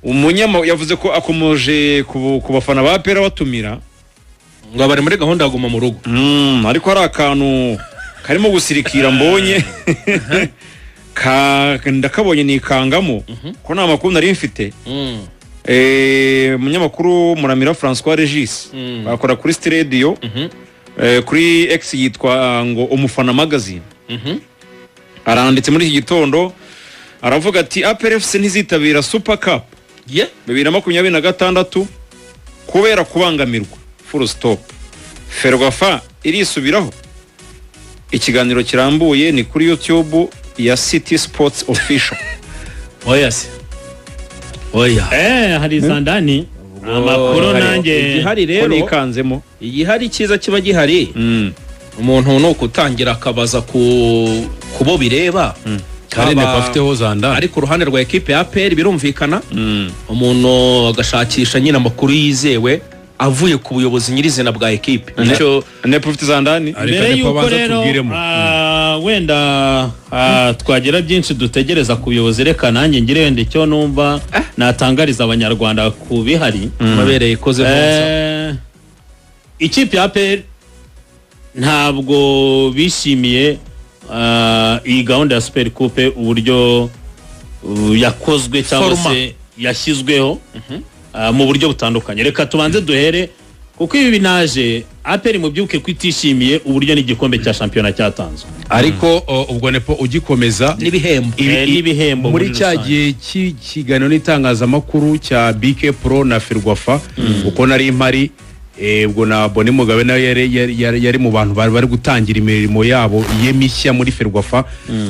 Umunyama yavuze ko akomoje ku bafana ba APR batumira ngo bari muri gahunda ya guma mu rugo. Ariko hari akantu karimo gusirikira mbonye ka ndakabonye nikangamo ko nta makuru nari mfite. Umunyamakuru Muramira François Regis bakora kuri Radio, kuri X yitwa ngo Umufana Magazine, aranditse muri iki gitondo aravuga ati: "APR FC ntizitabira Super Cup 2026 kubera kubangamirwa, full stop. Ferwafa irisubiraho." Ikiganiro kirambuye ni kuri YouTube ya City Sports Official. Oya se, oya. Hari zandani amakuru nanjye. Igihari ko rero nikanzemo. Igihari cyiza kiba gihari, umuntu ni ukutangira akabaza ku bo bireba. Kandi Haba Nepo afiteho zandani. Ari ku ruhande rwa ekipe ya APR birumvikana, umuntu agashakisha nyine amakuru yizewe avuye ku buyobozi nyirizina bwa ekipe. Nicyo. Nepo ufite zandani. Reka Mbere Nepo y'uko abanza rero atubwiremo. Wenda twagira byinshi dutegereza ku buyobozi, reka nanjye ngire wenda icyo numva natangariza Abanyarwanda ku bihari. Mabereye ikoze neza. Ikipe ya APR ntabwo bishimiye iyi gahunda ya Super Coupe, uburyo yakozwe cyangwa Format. se yashyizweho mu buryo butandukanye. Reka tubanze duhere kuko ibi binaje APR mubyuke ko itishimiye uburyo n'igikombe cya shampiyona cyatanzwe. Ariko ubwo Nepo ugikomeza n'ibihembo. N'ibihembo muri muri cya rusange. gihe cy'ikiganiro n'itangazamakuru cya BK Pro na Ferwafa, uko nari mpari, ubwo na Boni Mugabe nawe yari mu bantu bari gutangira imirimo yabo ye mishya muri Ferwafa,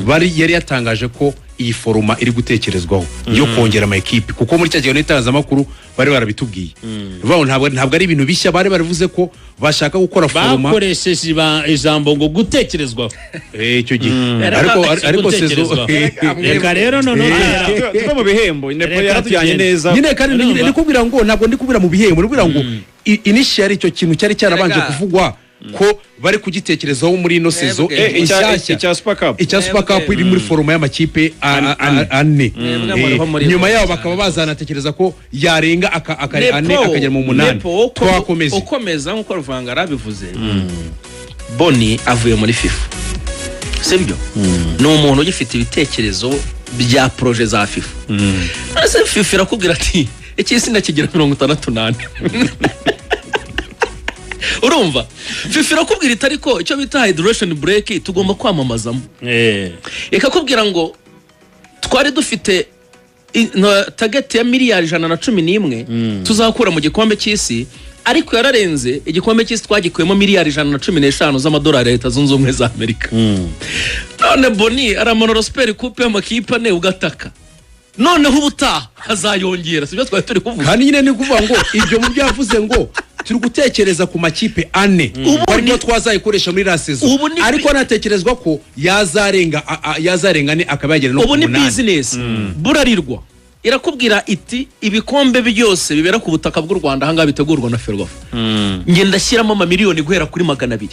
bari yari yatangaje ko iyi format iri gutekerezwaho yo kongera ama ekipe, kuko muri cya kiganiro n'itangazamakuru bari barabitubwiye. Bivuga ngo ntabwo ari ibintu bishya, bari baravuze ko bashaka gukora format. Bakoresheje ijambo ngo gutekerezwaho. Icyo gihe ariko saison Gutekerezwaho. Reka rero noneho Tuve mu bihembo, Nepo Reka yaratujyanye tugende. neza. Nyine kandi Urumva? ndikubwira ngo ntabwo ndikubwira mu bihembo, ndikubwira ngo initially icyo kintu cyari cyarabanje Erega. kuvugwa ko bari kugitekerezaho muri ino saison Mwebwe. inshyashya. Icya Super Cup. Icya Super Cup Mwebwe. iri muri format y'amakipe ane. Mwebwe muriho muri Nyuma yaho cyane. bakaba bazanatekereza ko yarenga ane akagera mu munani. Nepo, Twakomeze. Ukomeza nk'uko Ruvanga yarabivuze, Boni avuye muri FIFA, sibyo? Ni umuntu ugifite ibitekerezo bya projet za FIFA. Ese FIFA irakubwira ati icy'isi ndakigira 64? Urumva FIFA irakubwira iti ariko icyo bita hydration break tugomba kwamamazamo. Ikakubwira ngo twari dufite target ya miliyari 111 tuzakura mu gikombe cy'isi, ariko yararenze. Igikombe cy'isi twagikuyemo miliyari 115 z'amadolari ya Leta Zunze Ubumwe za Amerika. None Boni aramanura Super Coupe y'amakipe ane, ugataka. Noneho ubutaha azayongera, sibyo twari turi kuvuga? Kandi nyine ni ukuvuga ngo ibyo mu byo yavuze ngo turi gutekereza ku makipe ane ariko twazayikoresha muri la saison, ariko anatekerezwa ko yazarenga yazarenga ane akaba yagera no Ubu ku ni munani. Business Burarirwa irakubwira iti ibikombe byose bibera ku butaka bw'u Rwanda ahangaha bitegurwa na Ferwafa, njye ndashyiramo amamiliyoni guhera kuri 200.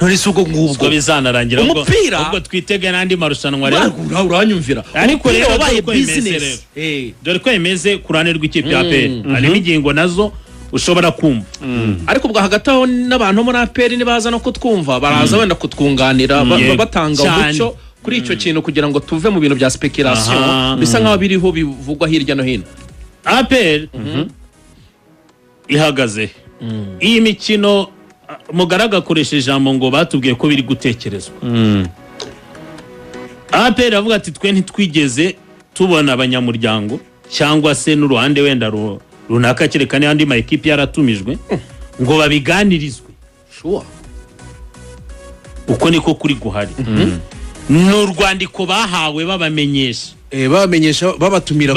None si ubwo ngubwo Ubwo bizanarangira Umupira- ubwo twitege n'andi marushanwa rero. Uranyumvira? Ariko Umupira rero wabaye dore uko bimeze business. Dore ko bimeze ku ruhande rw'ikipe ya APR, harimo ingingo nazo ushobora kumva. Ariko ubwo hagati aho n'abantu bo muri APR nibaza no kutwumva baraza wenda kutwunganira batanga umucyo kuri icyo kintu kugira ngo tuve mu bintu bya speculation bisa nkaho biriho bivugwa hirya no hino. APR ihagaze iyi mikino, Mugaraga akoresha ijambo ngo batubwiye ko biri gutekerezwa. APR avuga ati twe ntitwigeze tubona abanyamuryango cyangwa se n'uruhande wenda runaka, kereka n'andi ma ekipi yaratumijwe ngo babiganirizwe. Uko niko kuri guhari, ni urwandiko bahawe babamenyesha. Babamenyesha, babatumira.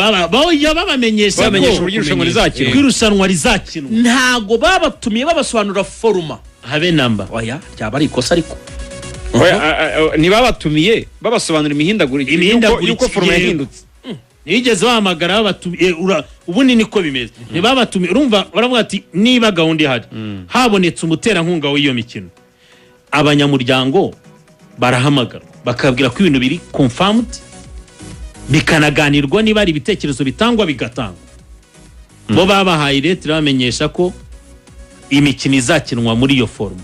Oya, babamenyesha Babamenyesha ko uburyo irushanwa rizakinwa. ko irushanwa rizakinwa. Ntago babatumiye babasobanurira format. Habe namba. Oya, ryaba ari ikosa ariko. Oya, ntibabatumiye babasobanurira imihindagurikire Imihindagurikire. y'uko format yahindutse. Ntibigeze bahamagara babatumiye, ubundi niko bimeze, ntibabatumiye. Urumva baravuga ati niba gahunda ihari, habonetse umuterankunga w'iyo mikino, abanyamuryango barahamagarwa bakabwira ko ibintu biri confirmed, bikanaganirwa, niba hari ibitekerezo bitangwa bigatangwa. Bo babahaye lettre bamenyesha ko imikino izakinwa muri iyo forme.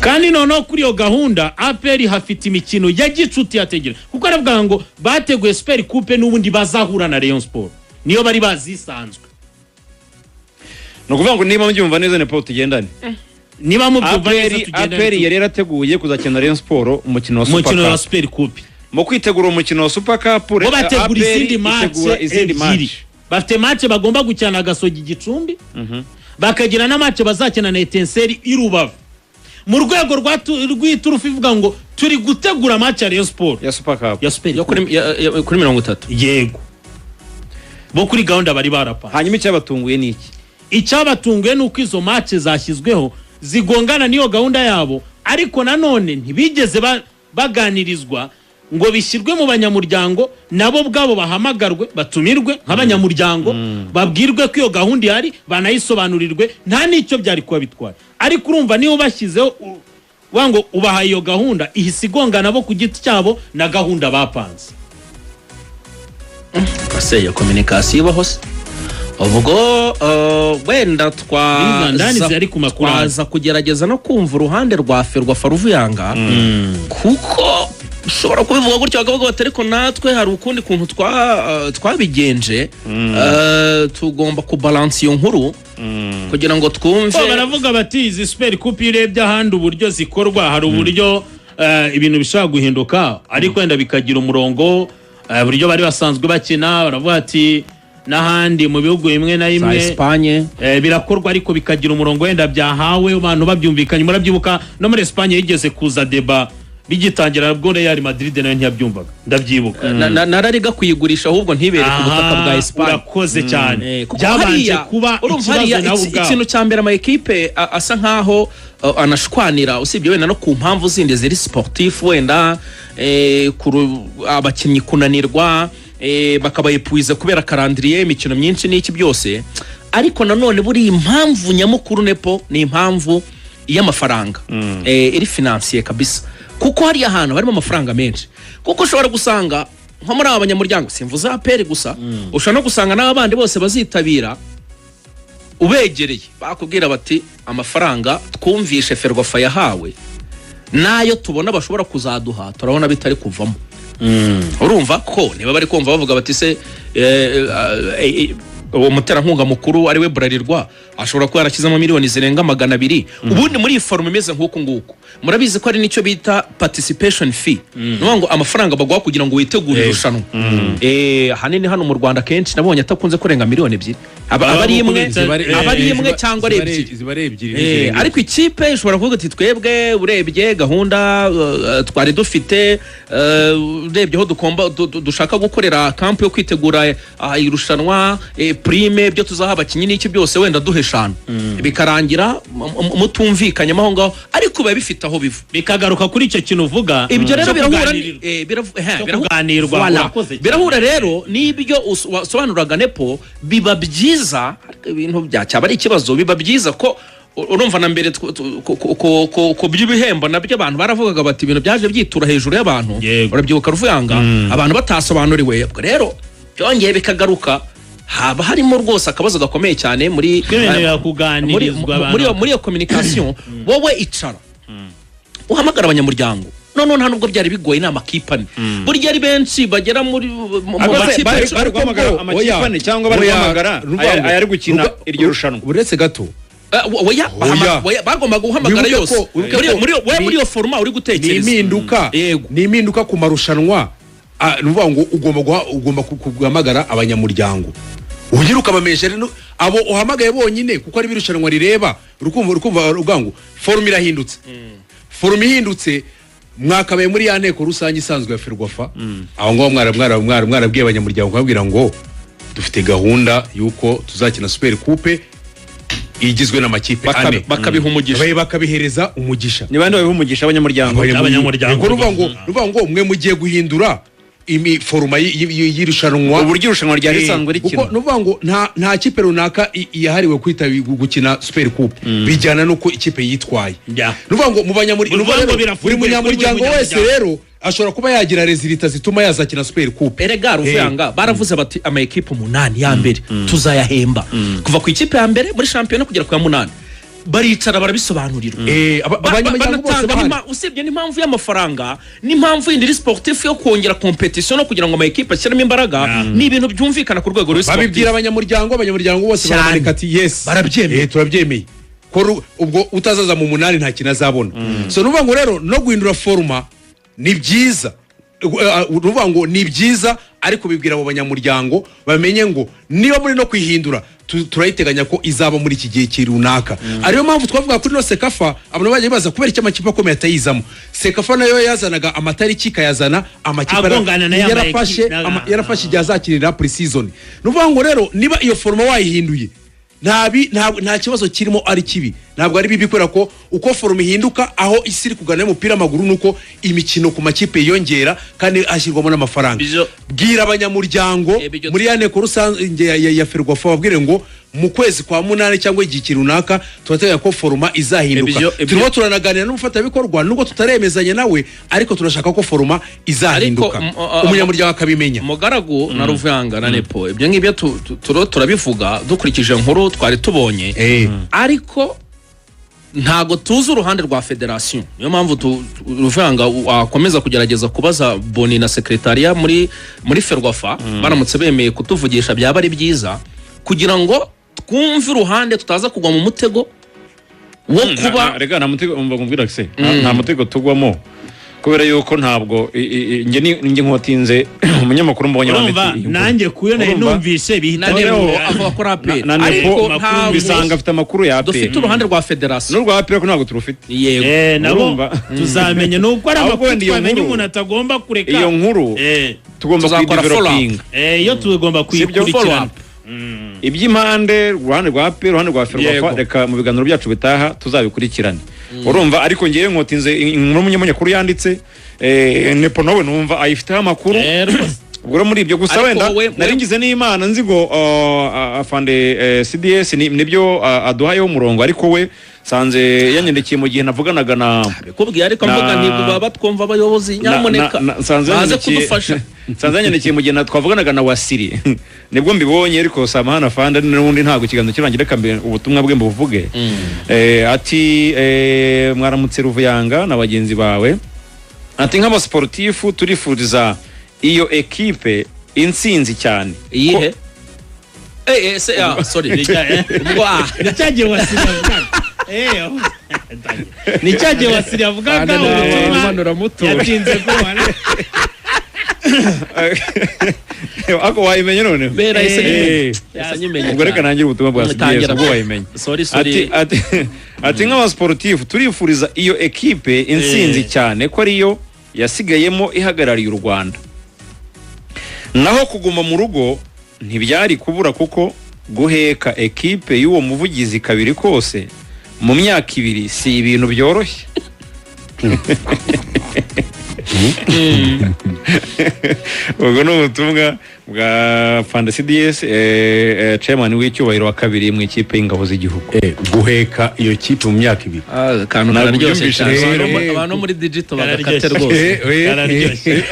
Kandi noneho kuri iyo gahunda, APR hafite imikino ya gicuti yategereje, kuko aravuga ngo bateguye Super Coupe n'ubundi bazahura na Rayon Sport, niyo bari bazisanzwe. Ni ukuvuga ngo niba mbyumva neza, ni Paul, tugendane. Niba mubyumva neza, APR tugenda. APR yari yarateguye kuzakina Rayon Sport umukino wa Super Umukino wa Cup. Super Coupe. Mu kwitegura umukino wa Super Cup, Bo bategura APR izindi itegura match izindi ebyiri. match. Bafite match bagomba gukina na Gasogi Gicumbi, bakagira na match bazakina na Etincelles i Rubavu, mu rwego rw'iturufu ivuga ngo turi gutegura match ya Rayon Sport ya Super Cup. Ya Super Yo Coupe. kuri kuri 30. Yego, bo kuri gahunda bari barapanze. Hanyuma icyabatunguye ni iki? Icyabatunguye ni uko izo match zashyizweho zigongana n'iyo gahunda yabo, ariko nanone ntibigeze baganirizwa ngo bishyirwe mu banyamuryango, nabo ubwabo bahamagarwe, batumirwe nk'abanyamuryango, babwirwe ko iyo gahunda ihari, banayisobanurirwe. Nta n'icyo byari kuba bitwaye, ariko urumva niba ubashyizeho wa ngo ubahaye iyo gahunda, ihise igongana bo ku giti cyabo na gahunda bapanze. Ese iyo communication ibaho se? Ubwo wenda Ndani twaza zari ku makuru. twaza kugerageza no kumva uruhande rwa Ferwafa, Ruvuyanga, kuko ushobora kubivuga gutyo bakavuga bati: "Ariko natwe hari ukundi kuntu twabigenje." Tugomba kubalansa iyo nkuru kugira ngo twumve. Bo baravuga bati izi Super Coupe, iyo urebye ahandi uburyo zikorwa, hari uburyo ibintu bishobora guhinduka, ariko wenda bikagira umurongo, uburyo bari basanzwe bakina. Baravuga ati n'ahandi mu bihugu bimwe na za bimwe Espagne birakorwa, ariko bikagira umurongo wenda byahawe abantu babyumvikanye. Murabyibuka no muri Espagne yigeze kuza débat bigitangira, bwo Real Madrid nayo ntiyabyumvaga, ndabyibuka. Na La Liga kuyigurisha ahubwo ntibere ku butaka bwa Aha, Espagne. Urakoze cyane. Kuko Byabanje kuba urumva ikibazo hariya nawe ubwabo. Ikintu cya mbere ama ekipe asa nkaho anashwanira, usibye wenda no ku mpamvu zindi ziri sportif, wenda abakinnyi kunanirwa, bakaba épuisés kubera calendrier, imikino myinshi n'iki byose, ariko nanone buriya impamvu nyamukuru, Nepo, ni impamvu y'amafaranga, iri financier kabisa, kuko hariya hantu harimo amafaranga menshi, kuko ushobora gusanga nko muri aba banyamuryango, simvuze APR gusa, ushobora no gusanga n'aba bandi bose bazitabira, ubegereye bakubwira bati amafaranga twumvishe Ferwafa yahawe n'ayo tubona bashobora kuzaduha, turabona bitari kuvamo. Urumva ko niba bari kumva bavuga bati se uwo muterankunga mukuru ari we Bralirwa ashobora kuba yarashyizemo miliyoni zirenga 200. Ubundi muri iyi forme imeze nk'uku nguku, murabizi ko hari n'icyo bita participation fee, ni ukuvuga ngo amafaranga baguha kugira ngo witegure irushanwa. Ahanini hano mu Rwanda kenshi nabonye atakunze kurenga miliyoni 2, aba ari imwe, aba ari imwe cyangwa ari ebyiri. Ziba ari ebyiri. Ariko ikipe ishobora kuvuga ati twebwe urebye gahunda twari dufite, urebye aho dukomba dushaka gukorera camp yo kwitegura irushanwa, prime, ibyo tuzaha abakinnyi n'iki byose, wenda duhe 5, bikarangira mutumvikanyemo aho ngaho, ariko biba bifite aho biva. Bikagaruka kuri icyo kintu uvuga Ibyo rero cyo birahura kuganirirwa. Cyo kuganirwa, Voilà. urakoze cyane. Birahura rero n'ibyo wasobanuraga, Nepo. Biba byiza, ariko ibintu byacyaba ari ikibazo. Biba byiza ko urumva na mbere ku by'ibihembo nabyo abantu baravugaga bati ibintu byaje byitura hejuru y'abantu. Urabyibuka, Ruvuyanga, abantu batasobanuriwe. Ubwo rero byongeye bikagaruka, haba harimo rwose akabazo gakomeye cyane muri Ibintu birakuganirizwa abantu. muri iyo communication. Wowe icara uhamagara abanyamuryango. Noneho nta nubwo byari bigoye, ni amakipe ane, burya ari benshi bagera muri mu Ariko se makipe. bari guhamagara amakipe ane cyangwa bari guhamagara ayari gukina iryo rushanwa? Uretse gato. Oya, Oya. oya, bagombaga guhamagara Wibuke yose. wibuke Muri we muri iyo format uri ni gutekereza. impinduka. Yego. Ni impinduka ku marushanwa. Ni ukuvuga ngo ugomba guhamagara abanyamuryango, ugira ukabamenyesha rero abo uhamagaye bonyine, kuko ari irushanwa rireba. Urukumva uruvuga ngo forme irahindutse. Forme ihindutse, mwakabaye muri ya nteko rusange isanzwe ya Ferwafa, aho ngaho mwarabwiye abanyamuryango, kubabwira ngo dufite gahunda y'uko tuzakina Super Coupe igizwe n'amakipe ane. Bakabiha umugisha. Bakabihereza umugisha. Ni bande babiha umugisha? Abanyamuryango? Abanyamuryango. Ubwo ruvuga ngo mwe mugiye guhindura forme y'irushanwa. Uburyo irushanwa ryari risanzwe Kuko rikinwa. ni ukuvuga ngo nta kipe runaka yahariwe kwitabira gukina Super Coupe, bijyana n'uko ikipe yitwaye. Ni ukuvuga ngo mu banyamuryango, Ni ukuvuga ngo birafunguye buri kuri buri munyamuryango wese munyamuryango. rero. Ashobora kuba yagira résultats zituma yazakina Super Coupe. Erega Ruvuyanga, baravuze bati ama ekipe 8 ya mbere tuzayahemba, kuva ku ikipe ya mbere muri shampiyona kugera ku ya 8. Baricara barabisobanurirwa. Abanyamuryango bose Banatanga bahari. Usibye n'impamvu y'amafaranga, n'impamvu yindi iri sportif yo kongera competition no kugira ngo ama ekipe ashyiremo imbaraga, ni ibintu byumvikana ku rwego ruri Babibwira sportif. abanyamuryango, abanyamuryango bose Cyane. baramanika ati yes. Barabyemeye. Turabyemeye ko ubwo utazaza mu 8 nta kintu azabona. So nuvuga ngo rero no guhindura format ni byiza. Nuvuga ngo ni byiza, ariko bibwira abo banyamuryango bamenye ngo niba muri no kwihindura, turayiteganya ko izaba muri iki gihe runaka. Ariyo mpamvu twavuga kuri no CECAFA, abantu bajya bibaza kubera icyo amakipe akomeye atayizamo. CECAFA nayo yazanaga amatariki, ikayazana amakipe Agongana na ya yarafashe yarafashe igihe azakinira pre-season. Ni ukuvuga ngo rero niba iyo format wayihinduye, nta kibazo kirimo, ari kibi, ntabwo ari bibi, kubera ko uko format ihinduka, aho isi iri kugana y'umupira w'amaguru, nuko imikino ku makipe yiyongera kandi hashyirwamo n'amafaranga. Bwira abanyamuryango muri ya nteko rusange ya FERWAFA, babwire ngo mu kwezi kwa 8 cyangwa igihe runaka turateganya ko format izahinduka. Turimo turanaganira n'umufatanyabikorwa, nubwo tutaremezanya nawe, ariko turashaka ko format izahinduka. Ariko, Umunyamuryango akabimenya. Mugaragu na Ruvuyanga na Nepo, ibyo ngibyo turabivuga dukurikije inkuru twari tubonye, ariko ntago tuzi uruhande rwa federasiyo. Niyo mpamvu Ruvuyanga wakomeza kugerageza kubaza Boni na sekretariya muri FERWAFA. Baramutse bemeye kutuvugisha byaba ari byiza, kugira ngo twumve uruhande, tutaza kugwa mu mutego wo kuba Rega nta mutego, umva nkubwira se, nta mutego tugwamo, kubera yuko ntabwo njye nkotinze umunyamakuru mbonye Urumva, wanditse iyi nkuru. nanjye kuyo nari Urumva? numvise bihita Na Nepo bihura. avuga ko ari APR, Na ariko Nepo ntabwo bisanga afite amakuru ya APR. dufite uruhande rwa federasiyo. N'urwa APR ko ntabwo turufite. Yego. Nabo Urumva? tuzamenya nuko ari Ahubwo amakuru wenda iyo twamenye nkuru- umuntu atagomba kureka. Iyo nkuru tugomba Tuzakora kuyidevelopinga. Iyo tugomba Sibyo? kuyikurikirana. Follow up. Iby'impande, uruhande rwa APR, uruhande rwa FERWAFA, reka mu biganiro byacu bitaha tuzabikurikirane, urumva? Ariko ngewe nkotinze inkuru umunyamakuru yanditse, Nepo nawe numva ayifiteho amakuru. Rwose. Ubwo rero muri ibyo gusa, Ariko wenda nari ngize n'Imana nzi ngo afande CDS nibyo aduhayeho umurongo, ariko we sanze yanyandikiye mu gihe navuganaga na Bikubwiye, ariko mvuga nti baba batwumva abayobozi, nyamuneka nsanze baze yanyandikiye- kudufasha. Nsanze yanyandikiye mu gihe twavuganaga na Wasiri, nibwo mbibonye. Ariko samahana afande, n'ubundi ntabwo ikiganiro kirangira, reka ubutumwa bwe mbuvuge. Ati mwaramutse Ruvuyanga na bagenzi bawe, ati nk'abasportifu turifuriza iyo ekipe intsinzi cyane. Iyihe? Se sorry, ubwo Ni cya gihe Wasiri yavugaga. Ni cya gihe Wasiri yavugaga ubutumwa Impanuramutungo. yatinze kubona. Ako wayimenye noneho. Bera ese yahise nyimenya Ubwo reka cyane. nangire ubutumwa bwa CDS. Tangira. Ubwo wayimenye. Sorry, sorry. Ati nk'abasportifu turifuriza iyo ekipe intsinzi cyane ko ariyo yasigayemo ihagarariye u Rwanda. Naho kuguma mu rugo ntibyari kubura, kuko guheka ekipe y'uwo muvugizi kabiri kose mu myaka 2 si ibintu byoroshye. Ubwo ni ubutumwa bwa Fanda CDS, chairman w'icyubahiro wa kabiri mu ikipe y'ingabo z'igihugu. Guheka iyo kipe mu myaka 2. Ah, akantu Ntabwo kararyoshye ubyumvise cyane. rero. Abantu bo muri digital bagakate Kararyoshye. rwose. Kararyoshye.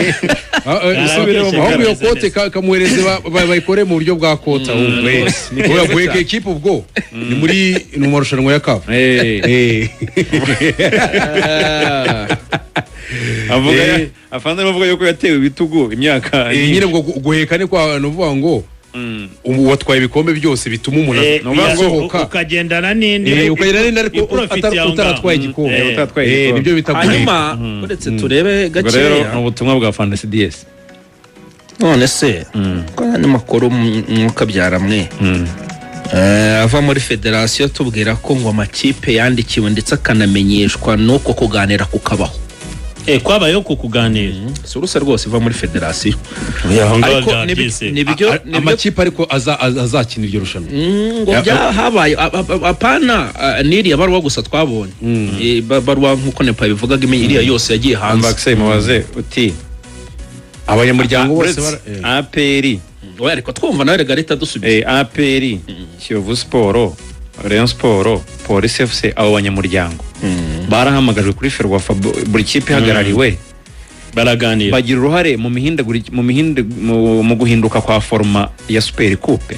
Usubiremo ahubwo iyo quote kamuhereze bayikore mu buryo bwa quote ahubwo. Oya, guheka ekipe ubwo ni muri ni mu marushanwa ya CAF. Avuga afande avuga yuko yatewe ibitugu imyaka Nyine ubwo guheka ni kwa ni ukuvuga ngo ubu watwaye ibikombe byose bituma umuntu asohoka. Ukagendana n'indi Ukagendana n'indi ariko iprofit yawe ngaho. utaratwaye igikombe. Utaratwaye igikombe. Nibyo bita guheka. Hanyuma uretse turebe Ubwo rero gakeya. ni ubutumwa bwa Fanda CDS. None se ko andi makuru mwuka mwe ava muri federasiyo tubwira ko ngo amakipe yandikiwe ndetse akanamenyeshwa n'uko kuganira kukabaho? Kwabayeho ku kuganira. Source rwose iva muri federasiyo. Aho ngaho Ariko byaba byise. nibyo Amakipe ariko azakina iryo rushanwa. Ngo bya habaye apana n'iriya baruwa gusa twabonye. Baruwa nk'uko Nepa bivugaga, iriya yose yagiye hanze. Mbakse mubaze uti Abanyamuryango bose uretse APR Oya, ariko twumva nawe rega leta dusubiza. APR, Kiyovu Sport, Rayon Sport, Police FC, abo banyamuryango barahamagajwe kuri FERWAFA, buri kipe ihagarariwe. Baraganira. Bagira uruhare mu mihindagurikire, mu guhinduka kwa format ya Super Coupe?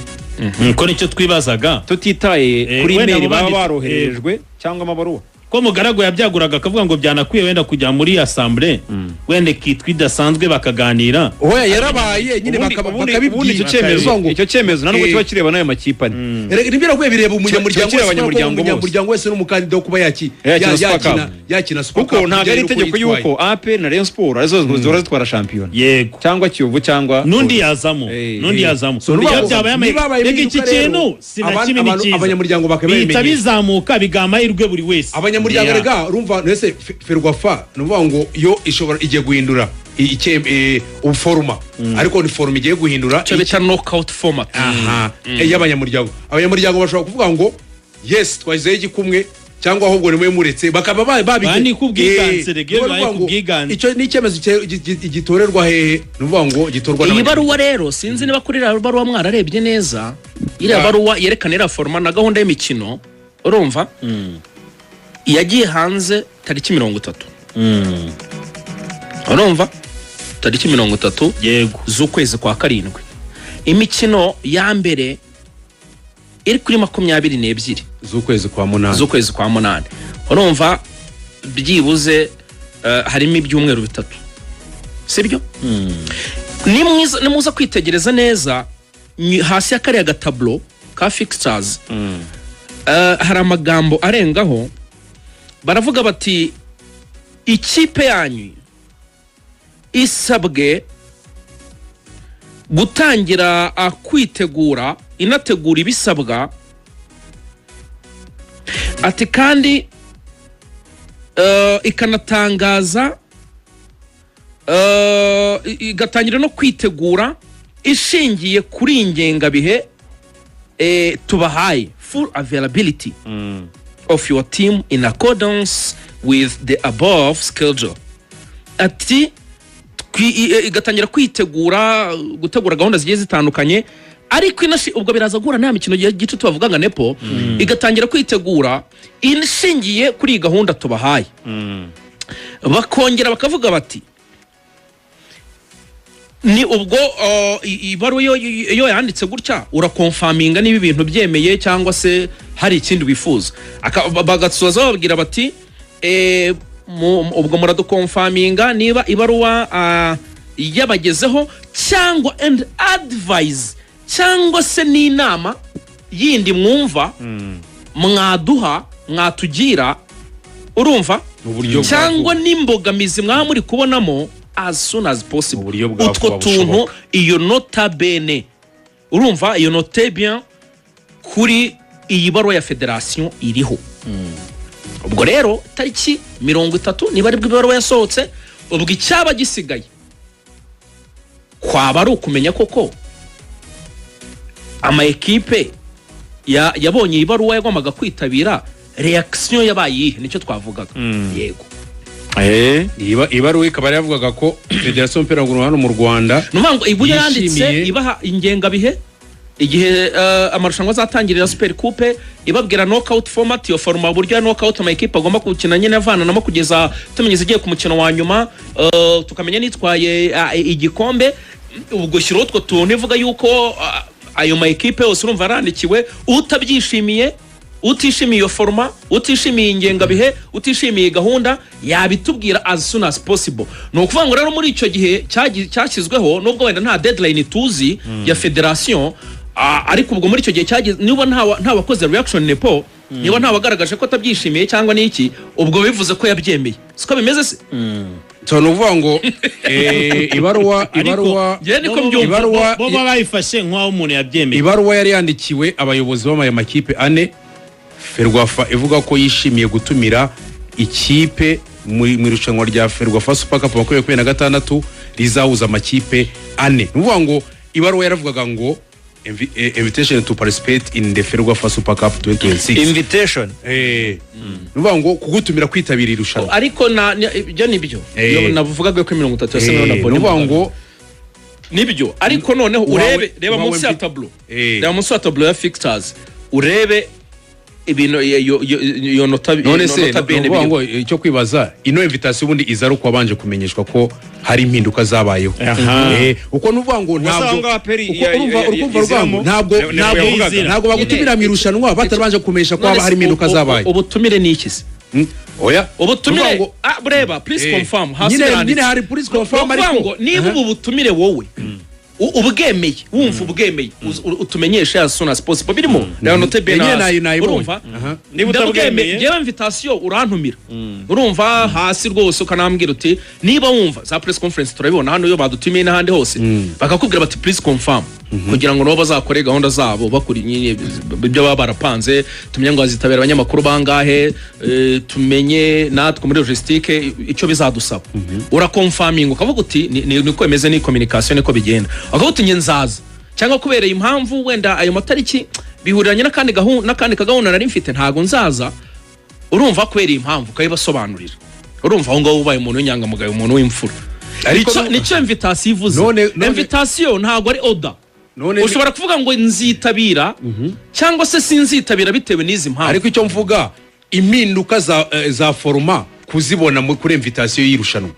Ko nicyo twibazaga. Tutitaye kuri wenda email abo baba baroherejwe cyangwa amabaruwa. Ko Mugaragu yabyaguraga akavuga ngo byanakwiye wenda kujya muri assemblée, wenda ikitwa idasanzwe, bakaganira. Oya, yarabaye nyine. Ubundi icyo Bakabibwira. cyemezo, Bivuga ngo icyo cyemezo nta nubwo kiba kireba n'ayo makipe ane. Erega nibyo nakubwiye, bireba umunyamuryango Kiba kireba wese, kubera ko abanyamuryango bose. umunyamuryango wese n'umukandida wo kuba Yakina Super yakina Cup. yakina Super Kuko Cup ntabwo ari bijyanye n'uko itegeko yitwaye. yuko APR na Rayon Sport arizo zihora zitwara shampiyona, cyangwa Kiyovu, cyangwa n'undi yazamo, n'undi yazamo. So, Iyo nuvuga ngo byabaye niba habaye rega iki impinduka rero, kintu sinakimi ni cyiza, abanyamuryango bihita bakabimenyesha. bizamuka, bigaha amahirwe buri wese. Abanyamuryango, rega urumva mbese Ferwafa ni ukuvuga ngo yo ishobora igiye guhindura format, ariko ni format igiye guhindura. Icyo bita knockout format. Aha, y'abanyamuryango, abanyamuryango bashobora kuvuga ngo yes, twashyizeho igikumwe, cyangwa ahubwo nimwe muretse bakaba Ba, ni ku bwiganze, rega iyo ni bibaye ukuvuga ku ngo bwiganze. Icyo ni icyemezo gitorerwa hehe? Ni ukuvuga ngo gitorwa Iyi n'abanyamuryango. baruwa rero, sinzi niba kuri iriya baruwa mwararebye neza, iriya baruwa yerekana iriya format na gahunda y'imikino, urumva yagiye hanze tariki 30, urumva tariki 30 z'ukwezi kwa karindwi. Imikino ya mbere iri kuri 22 z'ukwezi kwa munani. Z'ukwezi kwa munani. Urumva byibuze harimo ibyumweru 3, sibyo? Nimuza kwitegereza neza hasi ya kariya gatablo ka fixtures, hari amagambo arengaho. Baravuga bati ikipe yanyu isabwe gutangira kwitegura, inategura ibisabwa. Ati kandi ikanatangaza, igatangira no kwitegura ishingiye kuri iyi ngengabihe tubahaye, full availability of your team in accordance with the above schedule. Ati igatangira kwitegura, gutegura gahunda zigiye zitandukanye, ariko ubwo biraza guhura nta mikino ya gice tubavuga nka nepo, igatangira kwitegura ishingiye kuri iyi gahunda tubahaye. Bakongera bakavuga bati ni ubwo ibaruwa iyo yanditse gutya, uraconfirminga niba ibintu byemeye cyangwa se hari ikindi wifuza. Bagasoza bababwira bati ubwo muraduconfirminga niba ibaruwa yabagezeho, cyangwa and advise, cyangwa se n'inama yindi mwumva mwaduha, mwatugira, urumva, Mu buryo bwa cyangwa vuba. n'imbogamizi mwaba muri kubonamo, as soon as possible. Mu buryo bwa Utwo vuba tuntu, bushoboka. iyo nota bene, urumva iyo note bien kuri iyi baruwa ya federasiyo iriho. Ubwo rero tariki 30 niba aribwo ibaruwa yasohotse, ubwo icyaba gisigaye kwaba ari ukumenya koko ama ekipe yabonye iyi baruwa yagombaga kwitabira, reaction yabaye iyihe? Nicyo twavugaga, yego. Ibaruwa ikaba yari yavugaga ko federasiyo y'umupira w'amaguru hano mu Rwanda Ni ukuvuga ngo iburyo yanditse ibaha ingengabihe, igihe amarushanwa azatangirira Super Coupe, ibabwira knockout format, iyo format, uburyo ya knockout ama ekipe agomba gukina nyine avananamo kugeza tumenye igiye ku mukino wa nyuma, tukamenya nitwaye igikombe. Ubwo shyiraho utwo tuntu, ivuga yuko ayo ma ekipe yose, urumva, yarandikiwe. Utabyishimiye, utishimiye iyo format, utishimiye ingengabihe, utishimiye gahunda, yabitubwira as soon as possible. Ni ukuvuga ngo rero muri icyo gihe cyashyizweho, nubwo wenda nta deadline tuzi ya federation, ariko ubwo muri icyo gihe cyagize, niba nta wakoze reaction nepo, niba nta wagaragaje ko atabyishimiye cyangwa n'iki, ubwo bivuze ko yabyemeye, siko bimeze se? So ni ukuvuga ngo ibaruwa ibaruwa Njye niko mbyumva. Bo bayifashe nk'aho umuntu yabyemeye. Ibaruwa yari yandikiwe abayobozi b'amaya makipe ane, Ferwafa ivuga ko yishimiye gutumira ikipe mu irushanwa rya Ferwafa Super Cup 2026 rizahuza amakipe ane. Ni ukuvuga ngo ibaruwa yaravugaga ngo invitation to participate in the Ferwafa Super Cup 2026. Invitation. Ni ukuvuga ngo kugutumira kwitabira irushanwa. Ariko ibyo ni byo. Iyo navugaga ko 30 yasinwe na Ni Boni ukuvuga Mugabe. ngo Nibyo, ariko noneho urebe, reba wawe munsi ya tableau, reba munsi ya tableau ya fixtures, urebe. Ibintu iyo nota None se nota bene ni ukuvuga biriho. ngo icyo kwibaza, ino invitation ubundi iza ari uko wabanje kumenyeshwa ko hari impinduka zabayeho. Uko ni ukuvuga ngo Ubwo se aho ntabwo ngaho APR uko urumva urumva iziramo? rwango ntabwo Ntabwo ntabwo yavugaga. ntabwo bagutumira mu irushanwa batarabanje kumenyesha ko None haba se hari impinduka zabaye. Ubutumire ni iki se? Oya. Ubutumire Ni ukuvuga ngo- bureba please confirm hasi nyine biranditse. Hari please confirm, Ni ukuvuga ariko ngo niba ubu butumire wowe ubwemeye, wumva ubwemeye, utumenyeshe as soon as possible, birimo rero note bene Nyine hasi. nayibonye. Urumva? Aha. Niba Ndabwemeye, utabwemeye njyewe invitation urantumira, urumva, hasi rwose ukanambwira uti niba wumva za press conference turabibona hano iyo badutumiye n'ahandi hose, bakakubwira bati please confirm, kugira ngo nabo bazakore gahunda zabo bakuri nyine ibyo baba barapanze, tumenye ngo hazitabira abanyamakuru bangahe, tumenye natwe muri logistique icyo bizadusaba. Uraconfirminga ukavuga uti niko bimeze, ni communication, niko bigenda, ukavuga uti njye nzaza, cyangwa kubereye impamvu wenda ayo matariki bihuriranye n'akandi kagahunda nari mfite, ntago nzaza, urumva, kubera iyi mpamvu, ukayibasobanurira. Urumva, aho ngaho ubaye umuntu w'inyangamugayo, umuntu w'imfura. Ariko Nicyo invitation ivuze. Invitation ntabwo ari order. Ushobora kuvuga ngo nzitabira cyangwa se sinzitabira bitewe n'izi mpamvu. Ariko icyo mvuga, impinduka za format kuzibona kuri invitation y'irushanwa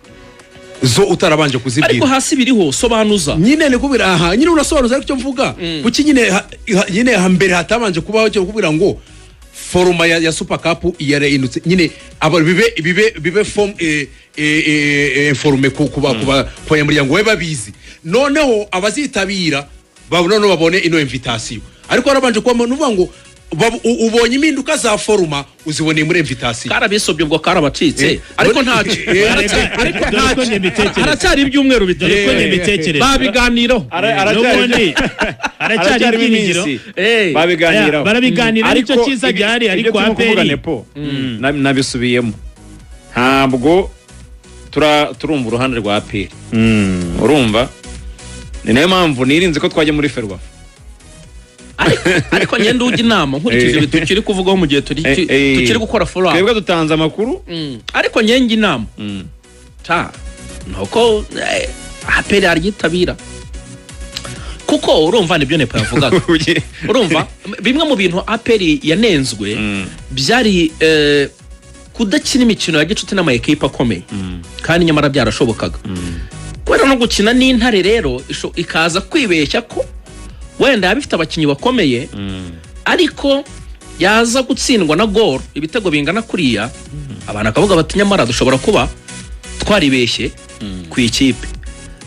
zo utarabanje Ariko kuzibwira. hasi biriho, sobanuza. Nyine ni kubwira aha nyine urasobanuza, ariko icyo mvuga, kuki nyine nyine hambere hatabanje kubaho cyo kubwira ngo format ya Super Cup yarahindutse nyine, aba bibe form informé ku banyamuryango babe babizi, noneho abazitabira noneho babone ino invitation. Ariko harabanje kuba nuvuga ngo ubonye impinduka za format, uziboneye muri invitation. Karabisobye ubwo, karabacitse. Ariko ntacyo. Ariko Dore uko ntacyo. njye mbitekereza. Haracyari ibyumweru Dore 3. uko njye mbitekereza. Babiganiraho. N'ubundi haracyari Haracyarimo ibyiringiro. iminsi. Babiganiraho. Barabiganira, nicyo Ariko cyiza gihari. ibyo Ariko turimo kuvuga, APR Nepo, nabisubiyemo, ntabwo turumva uruhande rwa APR, urumva, ni nayo mpamvu nirinze ko twajya muri Ferwafa. Ariko ngenda ujya inama nkurikije ibi tukiri kuvugaho mu gihe tukiri gukora follow up. Twebwe dutanze amakuru. Ariko ngenge inama ta nuko APR yaryitabira, kuko urumva nibyo Nepo yavugaga. Urumva, bimwe mu bintu APR yanenzwe byari kudakina imikino ya gicuti n'ama ekipe akomeye, kandi nyamara byarashobokaga, kubera no gukina n'Intare rero ikaza kwibeshya ko wenda yaba ifite abakinnyi bakomeye, ariko yaza gutsindwa na Gor ibitego bingana kuriya, abantu bakavuga bati nyamara dushobora kuba twaribeshye ku ikipe,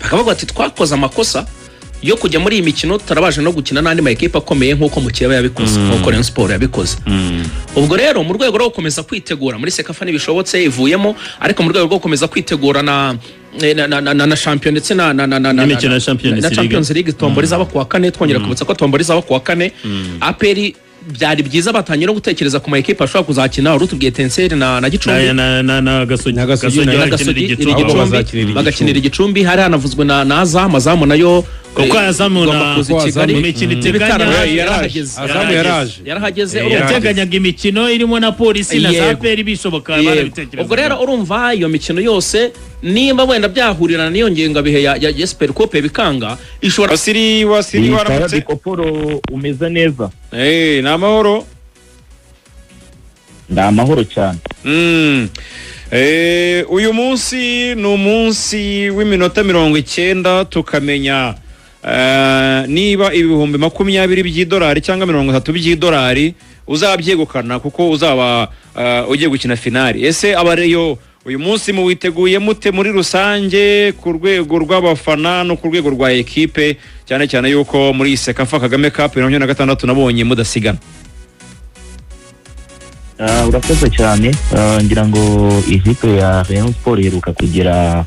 bakavuga bati twakoze amakosa yo kujya muri iyi mikino tutarabasha no gukina n'andi ma ekipe akomeye, nk'uko mukeba yabikoze, nk'uko Rayon Sport yabikoze. Ubwo rero mu rwego rwo gukomeza kwitegura muri CECAFA, ntibishobotse ivuyemo, ariko mu rwego rwo gukomeza kwitegura na shampiyona ndetse na N'imikino ya Champions na League. Champions League, tombora izaba kuwa kane, twongera kwibutsa ko tombora izaba kuwa kane. APR byari byiza batangiye no gutekereza ku ma ekipe ashobora kuzakina. Wari utubwiye Etincelles na Gicumbi. Na Gasogi. Na Gasogi, Gasogi na bakinira Gasogi iri Igicumbi. Abo Gicumbi, bazakinira i bagakinira Igicumbi. Hari hanavuzwe na Azam, Azam nayo Kuko Azam igomba kuza i kuko Kigali. Azam mu mikino iteganya Yarahageze. Azam yaraje. Yarahageze, Eh, urumva. Yateganyaga imikino irimo na Polisi na za APR, bishoboka barabitekereza. Ubwo rero urumva iyo mikino yose, nimba wenda byahurirana n'iyo ngengabihe ya Super Coupe bikanga, ishobora Wasiri, Wasiri, waramutse. Bikoporo, umeze neza? Ni amahoro. Ndi amahoro cyane. Uyu munsi ni umunsi w'iminota 90 tukamenya niba 20,000 by'idolari cyangwa 30 by'idolari uzabyegukana, kuko uzaba ugiye gukina finali. Ese abareyo uyu munsi muwiteguye mute muri rusange, ku rwego rw'abafana no ku rwego rwa ekipe, cyane cyane yuko muri CECAFA Kagame Cup 2026 nabonye mudasigana? Urakoze cyane. Ngira ngo ikipe ya Rayon Sport iheruka kugera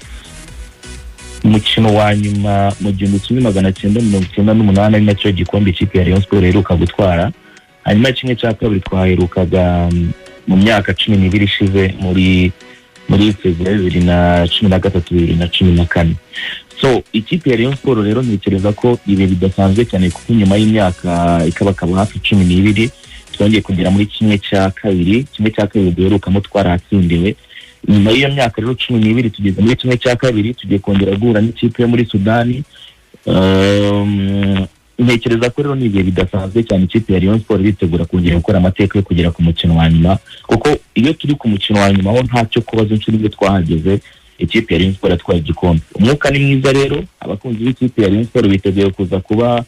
umukino wa nyuma mu 1998, ari nacyo gikombe ikipe ya Rayon Sport iheruka gutwara. Hanyuma kimwe cya kabiri twaherukaga mu myaka 12 ishize, muri saison ya 2013, 2014. So ikipe ya Rayon Sport rero ntekereza ko ibi bidasanzwe cyane, kuko nyuma y'imyaka ikabakaba hafi 12 twongeye kugera muri kimwe cya kabiri. Kimwe cya kabiri duherukamo twaratsindiwe. Nyuma y'iyo myaka rero 12 tugeze muri kimwe cya kabiri, tugiye kongera guhura n'ikipe yo muri Sudani. Ntekereza ko rero ni ibihe bidasanzwe cyane. Ikipe ya Rayon Sport iritegura kongera gukora amateka yo kugera ku mukino wa nyuma, kuko iyo turi ku mukino wa nyuma ho ntacyo kubaza. Inshuro imwe twahageze, ikipe ya Rayon Sport yatwaye igikombe. Umwuka ni mwiza rero, abakunzi b'ikipe ya Rayon Sport biteguye kuza kuba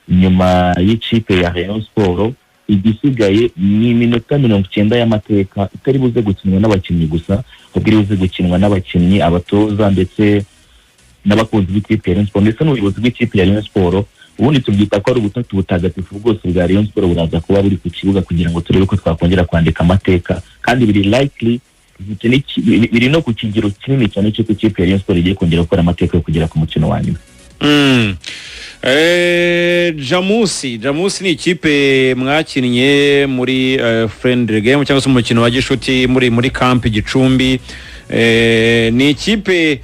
nyuma y'ikipe ya Rayon Sport. Igisigaye ni iminota 90 y'amateka itari buze gukinwa n'abakinnyi gusa, ahubwo iri buze gukinwa n'abakinnyi, abatoza, ndetse n'abakunzi b'ikipe ya Rayon Sport, ndetse n'ubuyobozi bw'ikipe ya Rayon Sport. Ubundi tubyita ko ari ubutatu butagatifu bwose bwa Rayon Sport buraza kuba buri ku kibuga kugira ngo turebe ko twakongera kwandika amateka, kandi biri likely, biri no ku kigero kinini cyane cy'uko ikipe ya Rayon Sport igiye kongera gukora amateka yo kugera ku mukino wa nyuma. Jamusi ni ikipe mwakinnye muri friendly game cyangwa se umukino wa gishuti muri camp Gicumbi. Ni ikipe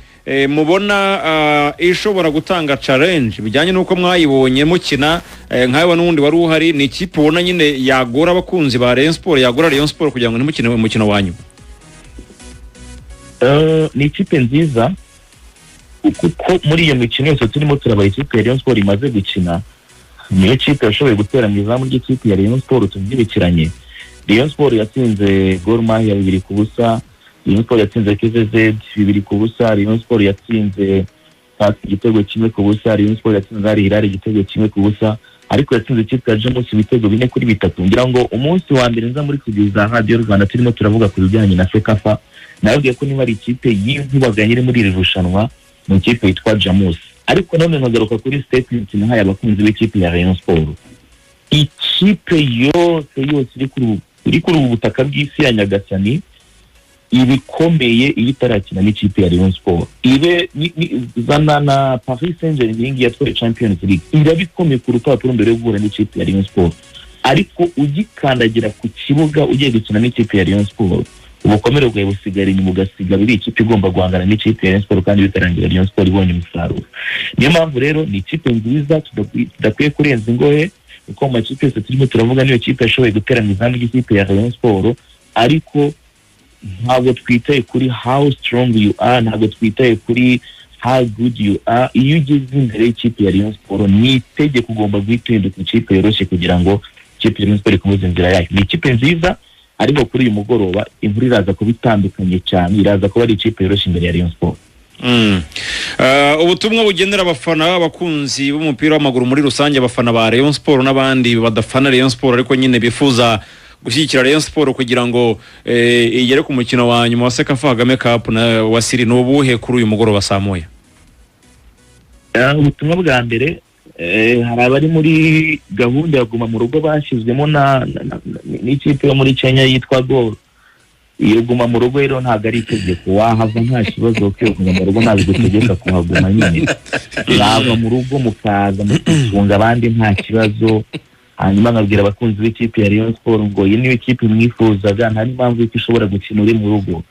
mubona ishobora gutanga challenge bijyanye n'uko mwayibonye mukina, nkawe n'ubundi wari uhari? Ni ikipe ubona nyine yagora abakunzi ba Rayon Sport, yagora Rayon Sport kugira ngo ntimukine umukino wa nyuma? Ni ikipe nziza, kuko muri iyo mikino yose turimo turaba ikipe ya Rayon Sport imaze gukina, niyo kipe yashoboye gutera mu izamu ry'ikipe ya Rayon Sport. Tubyibukiranye, Rayon Sport yatsinze Gor Mahia 2-0, Rayon Sport yatsinze KVZ 2-0, Rayon Sport yatsinze Pasi igitego 1-0, Rayon Sport yatsinze Al Hilal igitego 1-0, ariko yatsinze ikipe ya Jamus ibitego 4-3. Ngira ngo umunsi wa mbere nza muri studio za Radiyo Rwanda turimo turavuga ku bijyanye na CECAFA, nababwiye ko niba ari ikipe y'inkubaganyi iri muri iri rushanwa, ni ikipe yitwa Jamus. Ariko none nkagaruka kuri statement nahaye abakunzi b'ikipe ya Rayon Sport: ikipe yose yose iri kuri ubu butaka bw'isi ya Nyagasani ibikomeye iyo itarakina n'ikipe ya Rayon Sport, ibe zana na Paris Saint-Germain iyi ngiyi yatwaye Champions League, irabikomeye ku rupapuro mbere yo guhura n'ikipe ya Rayon Sport. Ariko ugikandagira ku kibuga ugiye gukina n'ikipe ya Rayon Sport, ubukomere bwawe busigara inyuma, ugasiga biri ikipe igomba guhangana n'ikipe ya Rayon Sport, kandi bikarangira Rayon Sport ibonye umusaruro. Niyo mpamvu rero ni ikipe nziza tudakwiye kurenza ingohe, kuko mu makipe yose turimo turavuga niyo kipe yashoboye gutera mu izamu ry'ikipe ya Rayon Sport. Ariko ntabwo twitaye kuri how strong you are, ntabwo twitaye kuri how good you are. Iyo ugeze imbere y'ikipe ya Rayon Sport, ni itegeko, ugomba guhita uhinduka ikipe yoroshye kugira ngo ikipe ya Rayon Sport ikomeze inzira yayo. Ni ikipe nziza, ariko kuri uyu mugoroba inkuru iraza kuba itandukanye cyane, iraza kuba ari ikipe yoroshye imbere ya Rayon Sport. Ubutumwa bugenera abafana, abakunzi b'umupira w'amaguru muri rusange, abafana ba Rayon Sport n'abandi badafana Rayon Sport ariko nyine bifuza gushyigikira Rayon Sport kugira ngo igere ku mukino wa nyuma wa CECAFA Kagame Cup na wasiri, ni ubuhe kuri uyu mugoroba saa 1? Ubutumwa bwa mbere, hari abari muri gahunda ya guma mu rugo bashyizwemo n'ikipe yo muri Kenya yitwa Gor. Iyo guma mu rugo rero ntabwo ari itegeko, wahava nta kibazo, kuko iyo guma mu rugo ntabwo igutegeka kuhaguma nyine. Mwava mu rugo mukaza mukisunga abandi nta kibazo. Hanyuma nkabwira abakunzi b'ikipe ya Rayon Sport ngo iyi niyo kipe mwifuzaga, nta n'impamvu y'uko ishobora gukina uri mu rugo.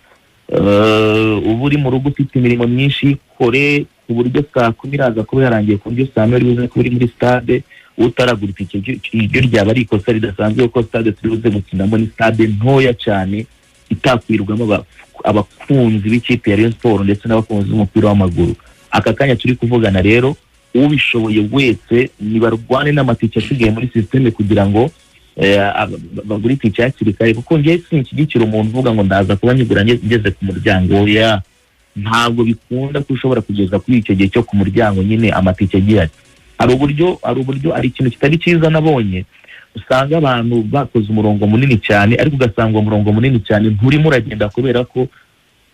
Uba uri mu rugo ufite imirimo myinshi, kore ku buryo saa 10 iraza kuba yarangiye, ku buryo saa 1 uri buze kuba uri muri stade. Utaragura itike, iryo ryaba ari ikosa ridasanzwe, kuko stade turi buze gukinamo ni stade ntoya cyane itakwirwamo abakunzi b'ikipe ya Rayon Sport ndetse n'abakunzi b'umupira w'amaguru. Aka kanya turi kuvugana rero, ubishoboye wese nibarwane n'amatike asigaye muri système kugira ngo bagure itike hakiri kare, kuko njye sinshyigikira umuntu uvuga ngo ndaza kuba nyigura ngeze ku muryango. Oya, ntabwo bikunda ko ushobora kugeza kuri icyo gihe cyo ku muryango nyine amatike agiye ati hari uburyo hari ikintu kitari cyiza nabonye: usanga abantu bakoze umurongo munini cyane, ariko ugasanga uwo murongo munini cyane nturimo uragenda, kubera ko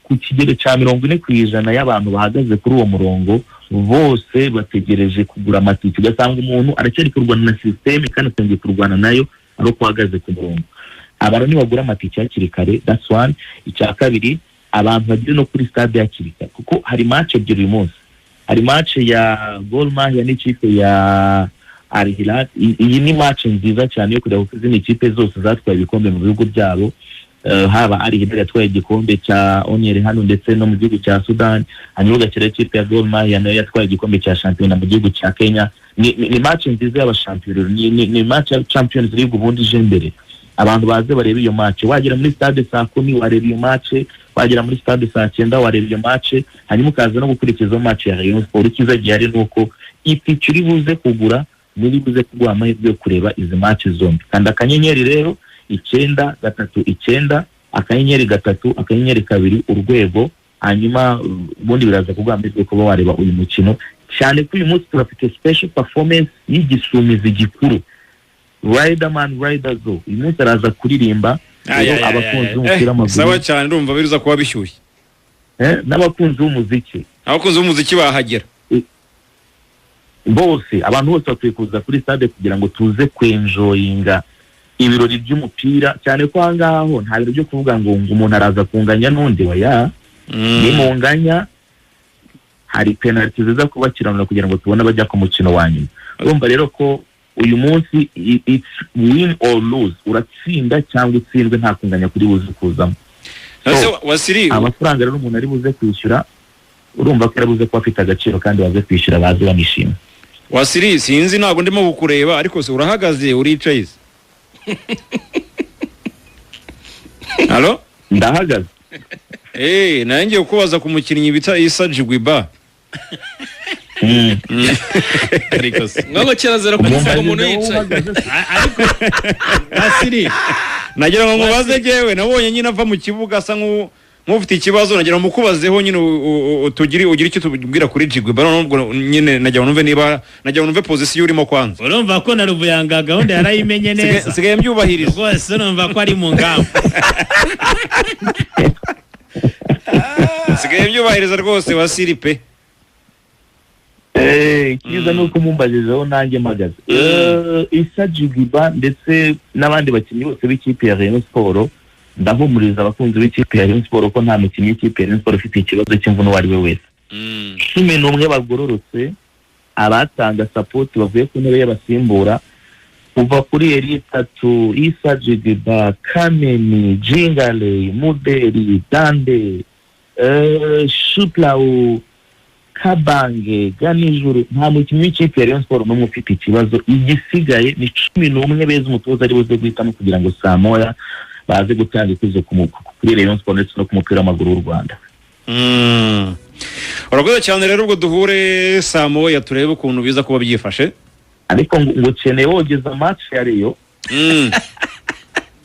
ku kigero cya 40% y'abantu bahagaze kuri uwo murongo bose bategereje kugura amatike. Ugasanga umuntu aracyari kurwana na système, kandi atangiye kurwana nayo ari uko ahagaze ku murongo. Abantu nibagura amatike hakiri kare, that's one. Icya kabiri, abantu bagere no kuri stade hakiri kare, kuko hari match ebyiri uyu munsi. Hari match ya Gor Mahia n'ikipe ya Al Hilal. Iyi ni match nziza cyane yo kureba, kuko izindi kipe zose zatwaye ibikombe mu bihugu byabo. Haba Al Hilal yatwaye igikombe cya Oniel hano ndetse no mu gihugu cya Sudan, hanyuma ugashyira ikipe ya Gor Mahia nayo yatwaye igikombe cya shampiyona mu gihugu cya Kenya. Ni match nziza y'abashampiyona, ni match ya Champions League ubundi ije mbere. Abantu baze barebe iyo match. Wagera muri stade saa 10 wareba iyo match, wagera muri stade saa 9 wareba iyo match, hanyuma ukaza no gukurikizaho match ya Rayon Sport. Icyiza gihari ni uko itike uri buze kugura Niri buze kuguha amahirwe yo kureba izi match zombi. Kanda akanyenyeri rero 939 *3 *2 urwego, hanyuma ubundi biraza kuguha amahirwe yo kuba wareba uyu mukino, cyane ko uyu munsi turafite special performance y'igisumizi gikuru Riderman Riderzo. Uyu munsi araza kuririmba. Ay, Rero ay, ay, abakunzi ay, b'umupira w'amaguru Sawa cyane, ndumva biruza kuba bishyushye. N'abakunzi b'umuziki. Abakunzi b'umuziki bahagera. Bose, abantu bose bakwiye kuza kuri stade kugira ngo tuze kwenjoyinga ibirori by'umupira, cyane ko aha ngaha ho nta bintu byo kuvuga ngo umuntu araza kunganya n'undi, oya. Nimunganya hari penaliti ziza kubakiranura kugira ngo tubone abajya ku mukino wa nyuma. Urumva rero ko uyu munsi it's win or lose, uratsinda cyangwa utsindwe, nta kunganya kuri buze kuzamo. Ese Wasiri, Amafaranga rero umuntu ari buze kwishyura, urumva ko yari buze kuba afite agaciro, kandi baze kwishyura baze banishima. Wasiri, sinzi, ntabwo ndimo kukureba, ariko se urahagaze, uricaye se? Halo? Ndahagaze. Nawe ngiye kukubaza ku mukinnyi bita Issa Jigwiba. Ariko se Ngo kirazira kuvuga umuntu yicaye. Ariko Wasiri, Nagira ngo nkubaze, jyewe nabonye nyine ava mu kibuga asa nk'ufite ikibazo, nagira ngo mukubazeho nyine tugire ugire icyo tubwira kuri Jigwiba. Noneho ubwo nyine nagira ngo numve niba, nagira ngo numve position urimo kwanza. Urumva ko na Ruvuyanga gahunda yarayimenye neza. Sigaye mbyubahiriza. Rwose urumva ko ari mu ngamba. Sigaye mbyubahiriza rwose, Wasiri pe. Icyiza ni uko mumbajijeho nanjye mpagaze. Issa Jigwiba ndetse n'abandi bakinnyi bose b'ikipe ya Rayon Sport, ndahumuriza abakunzi b'ikipe ya Rayon Sport ko nta mukinnyi w'ikipe ya Rayon Sport ufite ikibazo cy'imvune uwo ari we wese. 11 bagororotse, abatanga support bavuye ku ntebe y'abasimbura, kuva kuri Eri tatu, Issa Jigwiba, Kameni, Jingale, Muderi, Dande, Shuplau, Kabange, Ganijuru, nta mukinnyi w'ikipe ya Rayon Sport n'umwe ufite ikibazo. Igisigaye ni 11 beza umutoza ari buze guhitamo kugira ngo saa moya baze gutanga ikuzo kuri Rayon Sport ndetse no ku mupira w'amaguru w'u Rwanda. Urakoze cyane rero, ubwo duhure saa moya turebe ukuntu biza kuba byifashe. Ariko ngo ukeneye wogeza match ya Rayon.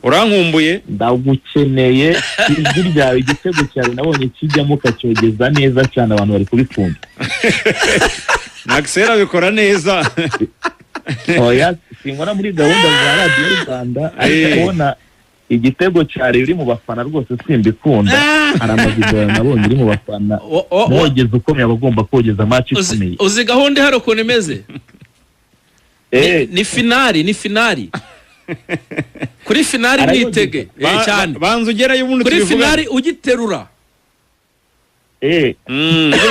Urankumbuye. Ndagukeneye, ijwi ryawe, igitego cyawe nabonye kijyamo ukacyogeza neza cyane, abantu bari kubikunda. Axel abikora neza. Oya, sinkora muri gahunda za Radiyo Rwanda, ariko kubona igitego cya Rayon uri mu bafana rwose simbikunda. Hari amavideo nabonye uri mu bafana mwogeza ukomeye, aba agomba kogeza match ikomeye. Uzi gahunda ihari ukuntu imeze? Ni finali, ni finali. Kuri finali Arayogeza. mwitege cyane. Banza ugerayo ubundi Kuri tubivugane. finali ugiterura. Ibyo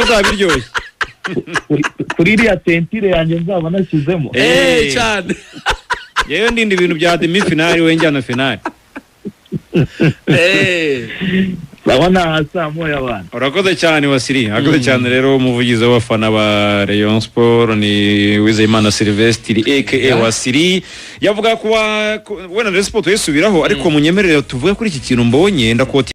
bizaba biryoshye. Kuri iriya tentire yanjye nzaba nashyizemo. Cyane. Yewe, ndinda ibintu bya demi finale, we njyana finale. Urabona saa moya abantu. Urakoze cyane Wasiri, urakoze cyane rero. Umuvugizi w'abafana ba Rayon Sport ni Wizeyimana Sylvestre aka Wasiri. Yavuga kuwa wenda Rayon Sport tuyisubiraho, ariko munyemerere tuvuge kuri iki kintu mbonye ndakoti.